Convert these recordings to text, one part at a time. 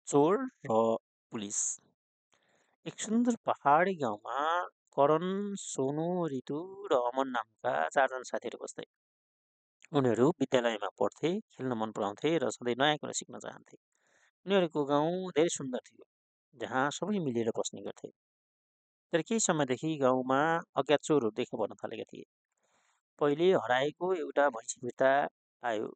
चोर र पुलिस। एक सुन्दर पहाडी गाउँमा करण, सोनु, रितु र अमन नामका चारजना साथीहरू बस्थे। उनीहरू विद्यालयमा पढ्थे, खेल्न मन पराउँथे र सधैँ नयाँ कुरा सिक्न चाहन्थे। उनीहरूको गाउँ धेरै सुन्दर थियो, जहाँ सबै मिलेर बस्ने गर्थे। तर केही समयदेखि गाउँमा अज्ञात चोरहरू देखा पर्न थालेका थिए। पहिले हराएको एउटा भैँसी फिर्ता आयो,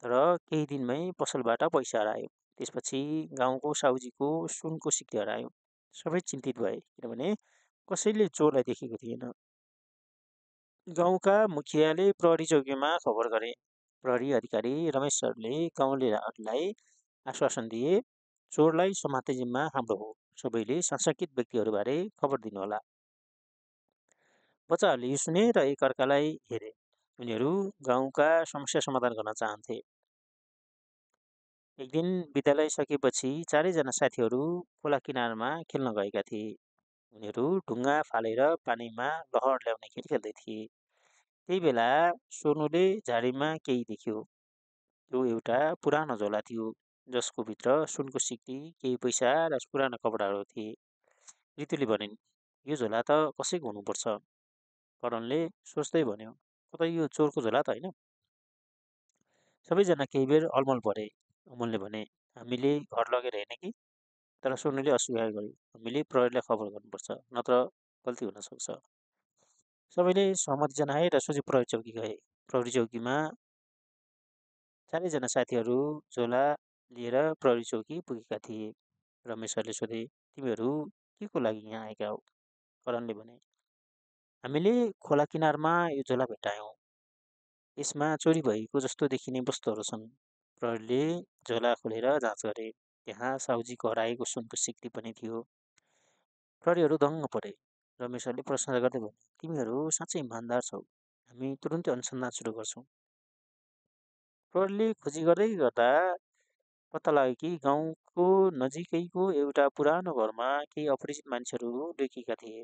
तर केही दिनमै पसलबाट पैसा हरायो। त्यसपछि गाउँको साउजीको सुनको सिक्की हरायो। सबै चिन्तित भए, किनभने कसैले चोरलाई देखेको थिएन। गाउँका मुखियाले प्रहरी चौकीमा खबर गरे। प्रहरी अधिकारी रमेश सरले गाउँलेहरूलाई आश्वासन दिए, चोरलाई समात्ने जिम्मा हाम्रो हो। सबैले संशयित व्यक्तिहरूबारे खबर दिनुहोला। बच्चाहरूले यो सुने र एकअर्कालाई हेरे। उनीहरू गाउँका समस्या समाधान गर्न चाहन्थे। एक दिन विद्यालय सकेपछि चारैजना साथीहरू खोला किनारमा खेल्न गएका थिए। उनीहरू ढुङ्गा फालेर पानीमा लहर ल्याउने खेल खेल्दै थिए। त्यही बेला सोनुले झाडीमा केही देख्यो। त्यो एउटा पुरानो झोला थियो, जसको भित्र सुनको सिक्की, केही पैसा र पुराना कपडाहरू थिए। ऋतुले भनिन्, यो झोला त कसैको हुनुपर्छ। करणले सोच्दै भन्यो, कतै यो चोरको झोला त होइन। सबैजना केही बेर अलमल परे। अमलले भने, हामीले घर लगेर हेर्ने कि? तर सोनुले अस्वीकार गर्यो, हामीले प्रहरीलाई खबर गर्नुपर्छ, नत्र गल्ती हुन सक्छ। सबैले सहमति जनाए र सोझै प्रहरी चौकी गए। प्रहरी चौकीमा चारैजना साथीहरू झोला लिएर प्रहरी चौकी पुगेका थिए। रमेशहरूले सोधे, तिमीहरू के को लागि यहाँ आएका हो? करणले भने, हामीले खोला किनारमा यो झोला भेटायौँ। यसमा चोरी भएको जस्तो देखिने वस्तुहरू छन्। प्रहरीले झोला खोलेर जाँच गरे। त्यहाँ साउजीको हराएको सुनको सिक्की पनि थियो। प्रहरीहरू दङ्ग परे। रमेशहरूले प्रश्न गर्दै भने, तिमीहरू साँच्चै इमान्दार छौ। हामी तुरुन्तै अनुसन्धान सुरु गर्छौँ। प्रहरीले खोजी गर्दै गर्दा पत्ता लाग्यो कि गाउँको नजिकैको एउटा पुरानो घरमा केही अपरिचित मान्छेहरू लुकेका थिए।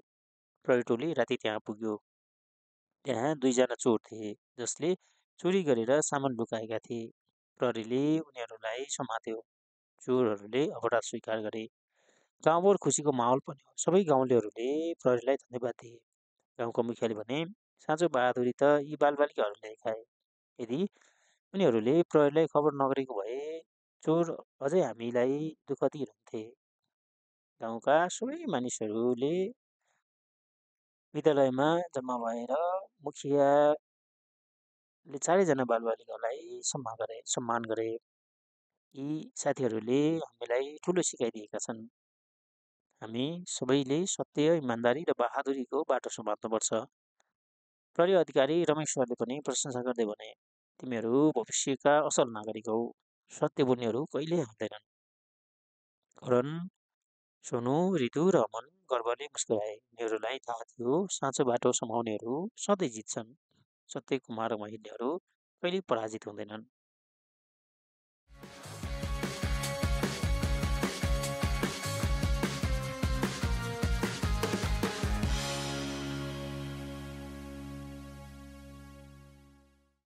प्रहरी टोली राति त्यहाँ पुग्यो। त्यहाँ दुईजना चोर थिए, जसले चोरी गरेर सामान लुकाएका थिए। प्रहरीले उनीहरूलाई समात्यो। चोरहरूले अपराध स्वीकार गरे। गाउँभर खुसीको माहौल बन्यो। सबै गाउँलेहरूले प्रहरीलाई धन्यवाद दिए। गाउँका मुखियाले भने, साँचो बहादुरी त यी बालबालिकाहरूले देखाए। यदि उनीहरूले प्रहरीलाई खबर नगरेको भए चोर अझै हामीलाई दुःख दिइरहन्थे। गाउँका सबै मानिसहरूले विद्यालयमा जम्मा भएर मुखियाले चारैजना बालबालिकालाई सम्मान गरे। यी साथीहरूले हामीलाई ठुलो सिकाइ दिएका छन्। हामी सबैले सत्य, इमान्दारी र बहादुरीको बाटो समात्नुपर्छ। प्रहरी अधिकारी रमेश सरले पनि प्रशंसा गर्दै भने, तिमीहरू भविष्यका असल नागरिक हौ। सत्य बोल्नेहरू कहिल्यै हार्दैनन्। करण, सोनु, रितु र अमन गर्वले मुस्कुराए। उनीहरूलाई थाहा थियो, साँचो बाटो समाउनेहरू सधैँ जित्छन्। सत्यको मार्गमा हिँड्नेहरू कहिल्यै पराजित हुँदैनन्।